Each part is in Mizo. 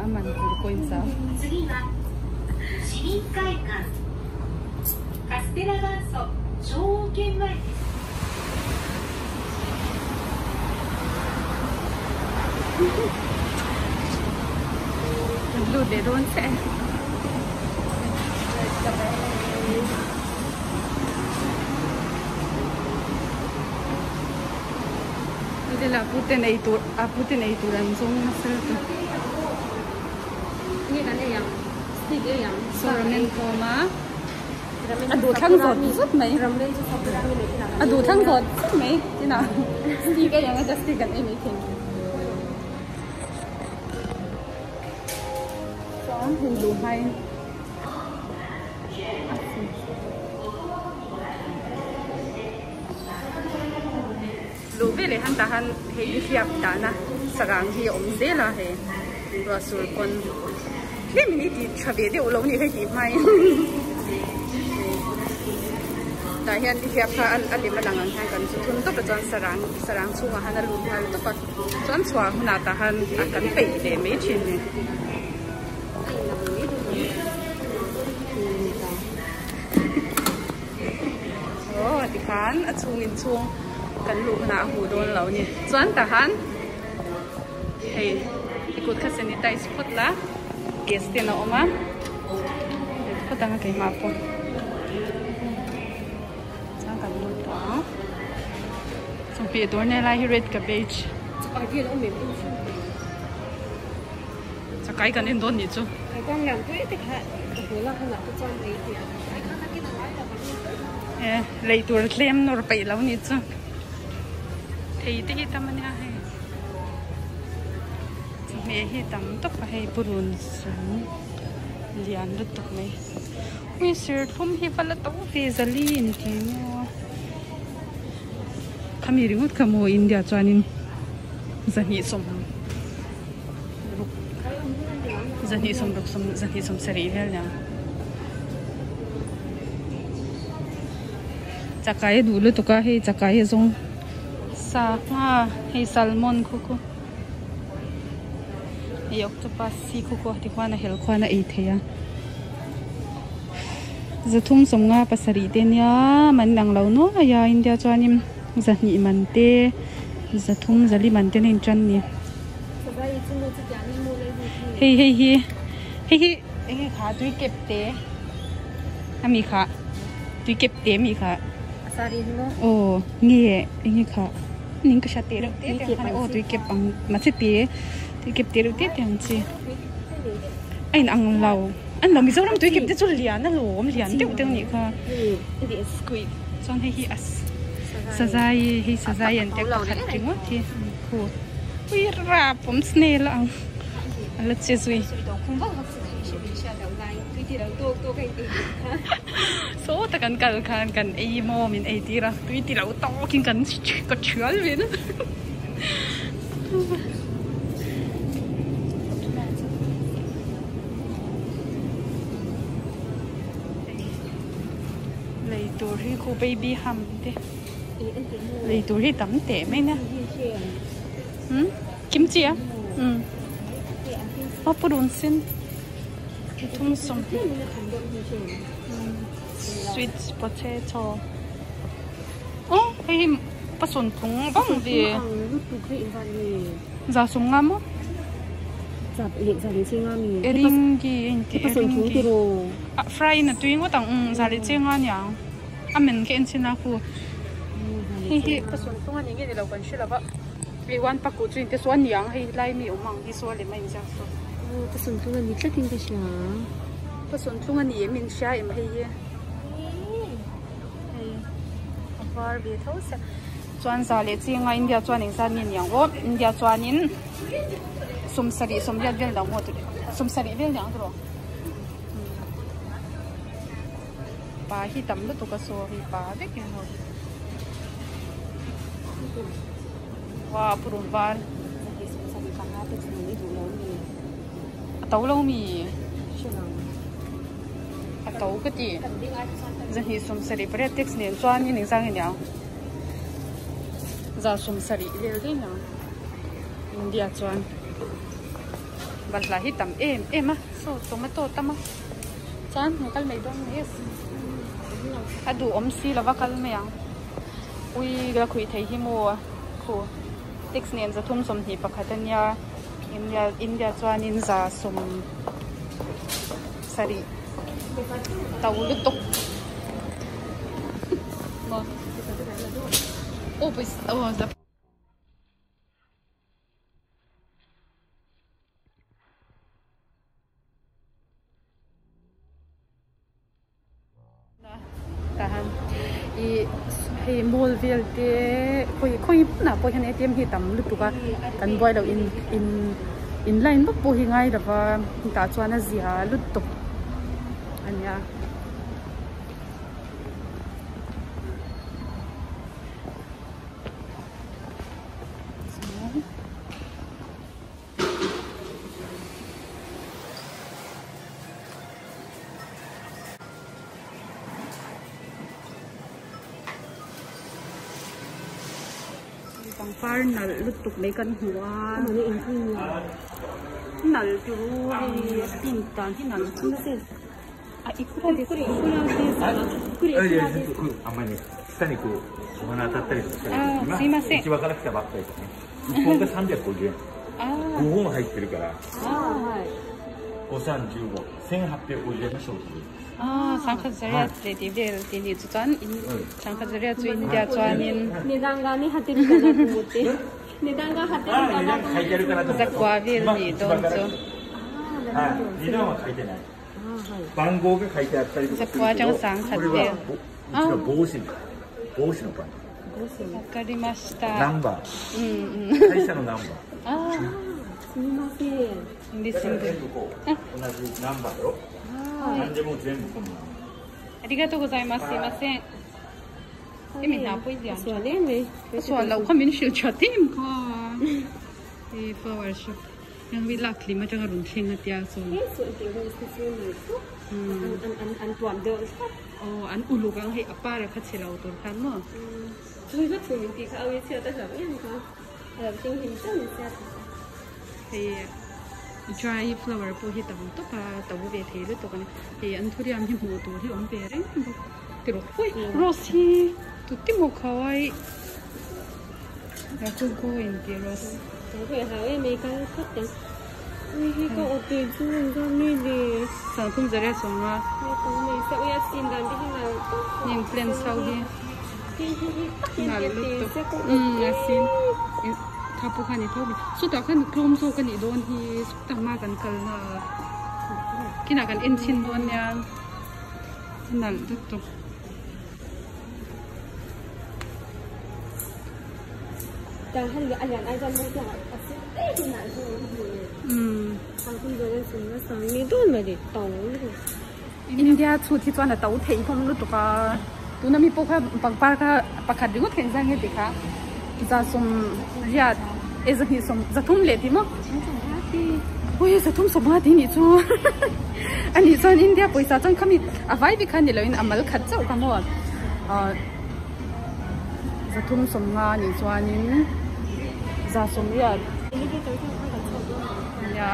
a man tur coins a. Kan lut leh dawn chiah e. Heti lah pute nei tur a pute nei tur an zawng nasa lutuk. Nge kan ei ang stick ei ang. Saw ramen kawm a a duh thlang zawt zawt mai a duh thlang zawt zawt mai tinah stick ei ang a stick kan ei mai thei. Chuan hei luh hmain a si. Luh veleh han tah han hei nihliap dahna sarang hi a awm zel a hei ruah sur pawn tlem in i ti tha ve deuh lo nih hei tih hmain tah hian nihliap kha a lem a lang ang hian kan chu thun tawp a chuan sarang sarang chhungah han a lut nghal tawp a chuan chhuah hunah tah han a kan peih leh mai thin ni. Aw tikhan a chhung inchhung kan luh hunah a hmuh dawn lo a ni. Chuan tahan hei i kut kha sanitize phawt la gas ten a awm a phawt ang a keimah pawh chuan kan lut tawh ang chawhmeh dawr nei lai hi red cabbage chakai kan en dawn nih chu. E lei tur tlem nawr peih lo nih chu thei te hi tam ania hei chawhmeh hi tam tawp a hei purun sung lian lutuk mai ui serthlum hi va la to ve zali in ti maw khami ringawt kha maw India chuanin zahnih sawm ruk zahnih sawm ruk sawm zahnih sawm sarih vel nia chakai a duh lutuk a hei chakai a zawng sangha hei salmon khu khu hei octopus si khu khu ti khuan a hel khuan a ei thei a zathum sawmnga pasarih te nia man ang lo nuai a India chuanin zahnih man te zathum zali man te a intan a ni. Hei hei hi hei hi enge kha tui kep te ami kha tui kep te ami kha aw nge enge kha ning ka hria te reuh te te ang khan aw tui kep ang mahse te tui kep te reuh te te ang chi a in ang lo an lo Mizoram tui kep te chu lian alawm lian deuh deuh nih kha squid chuan hei hi a sazai hei sazai an tek pakhat ringawt hi. Khu ui rap awm snail a ang a la che zui saw tak an kal khan kan ei maw min ei tir a tui ti lo tawk in kan ka thial ve na lei tur hi khu baby ham te. Lei tur hi tam teh mai nia umm kimchi a umm aw purun sen thum sawm sweet potato aw hei hi pasawn tlung vang ve za sawm nga maw eringi a inti eringi ah fry in a tui ngawt ang umm za leh cheng a niang. A men ka en chin a khu hei hi ka sawn tlung a ni nge ni lo kan hre lo va hei one paku chu inte saw a niang hei lai mi awm ang hi saw a lem a inziak saw. Aw ka sawn tlung a ni tlat in ka hria. Ka sawn tlung a ni em in hria em hei hi hei a var ve tho sia chuan za leh chinga India chuan engzat nge niang aw India chuanin sawmsarih sawmriat vel lo maw sawmsarih vel niang tiraw. Pa hi tam lutuk a saw hi pa vek in ho wow purun var a to lo mi a to ka ti zahnih sawm sarih pariat tax nen chuan in engzang nge niang za sawm sarih vel daih niang India chuan. Balhla hi tam em em a saw tomato tam a chuan hmu kal mai dawn mai a a duhawm si lova kal mai ang ui la khuih thei hi maw khu tax nen zathum sawmhnih pakhat a nia India India chuanin za sawm sarih to lutuk maw aw pawisa aw. Tahan ih hei mall vel te khawi khawi hmunah pawh hian A T M hi tam lutuk a kan buai loh in in in line vak pawh hi ngai lova tah chuan a zia lutuk a nia. Pangpar nalh lutuk mai kan hmu a nalh turu hei a pink dan hi nalh a ikura desu 下にこうお花当たったりとかしたりあすいません市場から来たばっかりですね1本が350円5本入ってるから5315 1850円の商品ですああsangkhat zariat leh tih vel tih nih chu chuan in sangkhat zariat chu India chuanin 値段がね、果てるかなと思って。値段が果てるかなと思って。書いてあるかなと思って zakua vel nih dawn chu はい値段は書いてない番号が書いてあったりとかする zakua けど atang sangkhat これは vel うちの帽子帽子の番わかりましたナンバうんうんー会社のナンバーああすみません。ですだから全部こう同じナンバーよ何でも全部このありがとうございますすいませんえみんなぽいじゃんそうね、ね。 ส่วนเราก็มินชิลชอติมค่ะเอ flower shop ยังวิลักลิมาจังรุนเชงเตียส่วน え、そうっていう普通に。อันอันอันตัวเดิม โอ้อันอุลุกังให้อปาระคัดเชลาตัวคันเนาะ それがつみてか、あ、上違ったじゃん。やんか。あ、金品ちゃんですや。 เฮ dry flower ปhi tam to pa to ve thei lu to kan he an thuriam hi hmu tur hi awm ve reng bawk ti rawh ui rose hi tu ti maw khawai rakugo in ti rose sangthum zaria chawnga heng plants ho hi nal lutuk a sin tha pawh khan i tho chutah khan tlawm zawk a nih dawn hi chutah hma kan kalna kinah kan en chhin dawn nia nalh lutuk. India chu thi chuan a to thei khawm lutuk a tuna mi pawh kha pangpar kha pakhat ringawt kha engzang nge ti kha za sawm riat e zahnih sawm zathum leh ti maw ui zathum sawm nga ti nih chu ani chuan India pawisa chuan khami a vai vek kha ni loin a mal khat chauh kha maw zathum sawm nga nih chuanin za sawm riat nia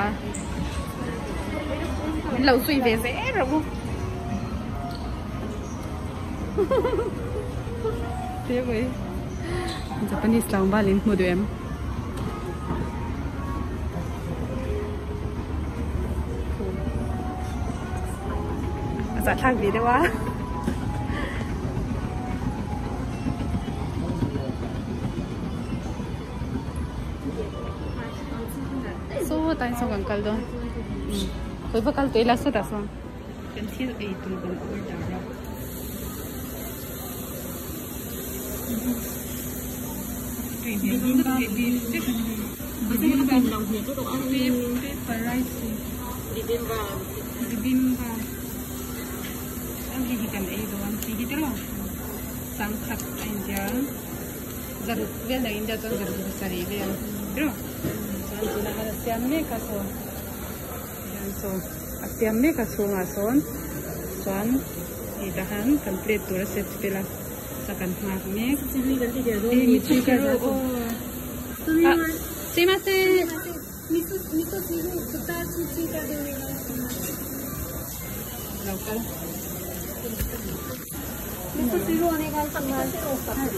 min lo zui ve zel rawh u te mai Japanese tlangval in hmu duh em a zah thlak ve deuh a saw tain saw kan kal dawn khawi va kal tawh ila sawtah sawn kan thil ei tur kan order a. Bibimbap. Ang hi kan ei dawn ti hi tiro sangkhat India zaruk vel na India chuan zaruk saree vel tiro chuan tuna khan a siam mek a saw hian saw a siam mek a chhungah sawn chuan tih ta khan kan plate tur a set vel a sa kan nghak mek eh mi chu ka ro aw ah sumimasen. 味噌味噌汁二つ追加でお願いします。 Lo kal. 味噌汁お願いします。はい。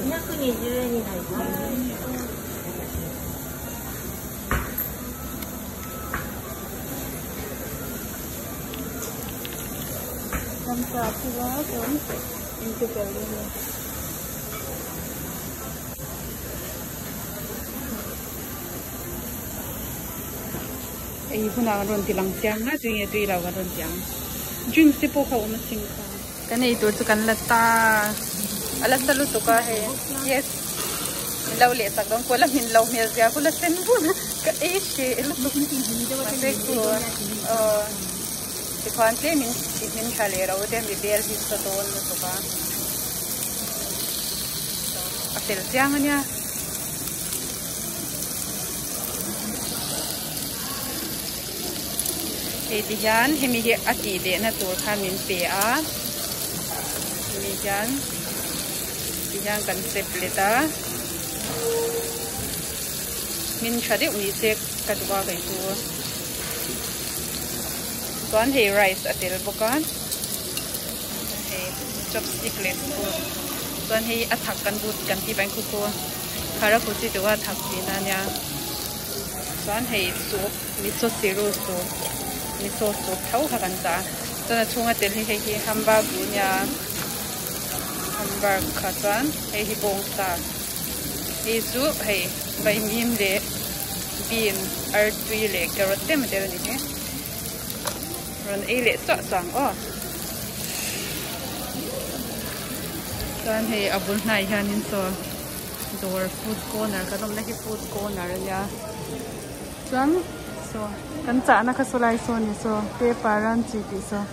220円になります。 Ramsa chu a chuan inti fel a ni. Ei hunah kan rawn ti lang chiang a tui nge tui lo kan rawn ti ang drinks te pawh kha a awm a sin kha. Kan ei tur chu kan la ta a la sa lutuk a hei yes min lo leh chak dawn kual a min lo hmel zia kul a sen vur ka ei hreh lutuk mahse khu aw tikhuan tlem in i hmin tha leh ro te mi bel hi sa dawn lutuk a a fel chiang a nia. Hei ti hian hemi hi a tih leh na tur kha min pe a hemi hian ti hian kan step let a hmin tha deuh ni se ka duh a kei chu chuan hei rice a tel bawk a hei chopstick leh spoon chuan hei a thak kan but kan tih pahin khu khu khara khuchi tih a thak tihna a nia chuan hei soup miso siru soup miso soup tho kha kan chah a chuan a chhunga tel hi hei hi hamburg a nia hamburg kha chuan hei hi bawngsa hei chu hei vaimim leh bean artui leh carrot te a tel a ni hi rawn ei leh suah suah ang aw chuan hei a bul hnaiah hianin saw dawr food corner kan awmna hi food corner a nia chuan saw kan chahna kha saw lai saw a ni saw paper an chi tih saw.